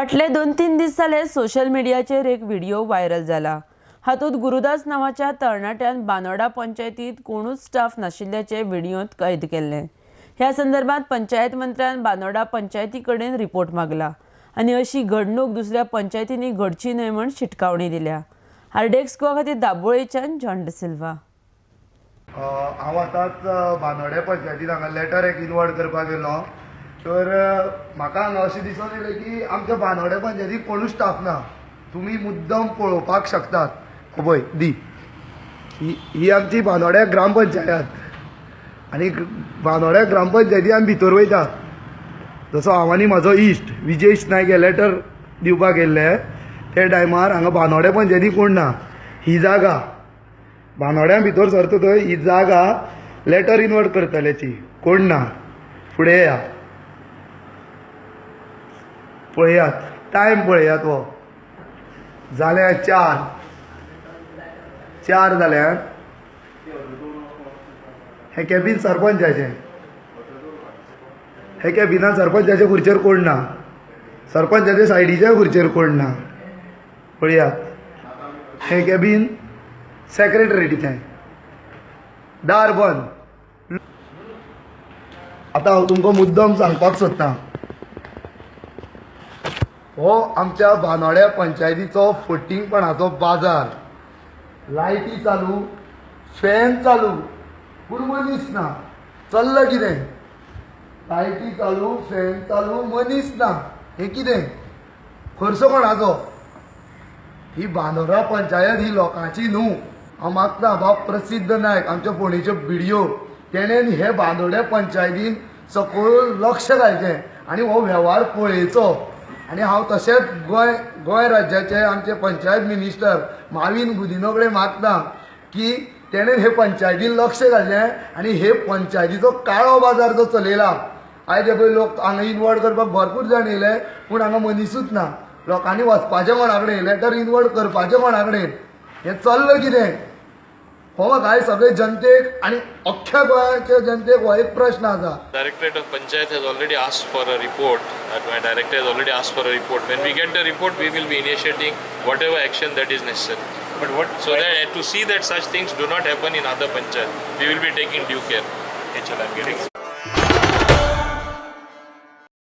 फाटले 2-3 दीस जाले सोशल मिडियाचेर एक व्हिडिओ व्हायरल जाला। हातूंत गुरुदास नांवाच्या तरणाट्यान बानोडा पंचायतीत कोणूच स्टाफ नाशिल्ल्याचे व्हिडिओंत कैद केल्लें। ह्या संदर्भात पंचायत मंत्र्यान बानोडा पंचायती कडेन रिपोर्ट मागला आनी अशी घडणूक दुसऱ्या पंचायतींनी घडची न्हय म्हूण शिटकावणी दिल्या। आरडीएक्स गोवा खातीर दाबोळेच्यान जॉन डिसिल्वा। हांव आतांच बानोड्या पंचायतीन हांगा लेटर एक इनवर्ड करपाक गेलो तर म्हाका हांगा अशें दिसून येयलें की आमच्या बानोड्या पंचायतीक कोणूच स्टाफ ना। तुमी मुद्दम पळोवपाक शकतात। पळय दी ही आमची बानोड्या ग्रामपंचायत आनी बानोड्या ग्रामपंचायती आमी भितर वयता। जसो हांव आनी म्हाजो इश्ट विजेश नायक हे लेटर दिवपाक गेल्ले त्या टायमार हांगा बानोड्या पंचायती कोण ना। ही जागा बानोड्या भितर सरता थंय ही जागा लेटर इनवर्ट करतल्याची कोण ना। फुडें या पळयात टायम पळयात हो जाल्या 4 जाल्यार हे कॅबीन सरपंचाचें, हे कॅबिनान सरपंचाचे खुर्चेर कोण ना, सरपंचाचे सायडीच्या खुर्चेर कोण ना। पळयात हे कॅबीन सेक्रेटरीचें, दार बंद। आतां हांव तुमकां मुद्दम सांगपाक सोदतां, हो आमच्या बानोड्या पंचायतीचो फटींगपणाचो बाजार। लायटी चालू, फॅन चालू, पूण मनीस ना। चल्लां कितें? लायटी चालू, फॅन चालू, मनीस ना। हें कितें? खर्चो कोणाचो? ही बांदोडा पंचायत ही लोकांची न्हू। हांव मागता बाब प्रसिद्ध नायक आमच्या फोंडेच्यो व्हिडियो तेणेन हे बांदोड्या पंचायतीन सकयल लक्ष घालचें आनी हो वेव्हार पळयचो। आनी हांव तशेंच गोंय राज्याचे आमचे पंचायत मिनिस्टर माविन गुदिन्हो कडेन मागता की तेणें हे पंचायतीन लक्ष घालचें आनी हे पंचायतीचो काळो बाजार जो चलयला आयज हे पळय लोक हांगा इनवर्ड करपाक भरपूर जाण येयले पूण हांगा मनिसूच ना। लोकांनी वचपाचें कोणा कडेन, लेटर इनवर्ड करपाचें कोणा कडेन, हें चल्लां कितें? हो म्हाका सगळे जनतेक आनी अख्ख्या गोंयाच्या जनतेक हो एक प्रश्न आसा। Directorate of Panchayat has already asked for a report. My director has already asked for a report. When we get the report, we will be initiating whatever action that is necessary. But what? So that to see that such things do not happen in other panchayat, we will be taking due care. HL, I'm getting.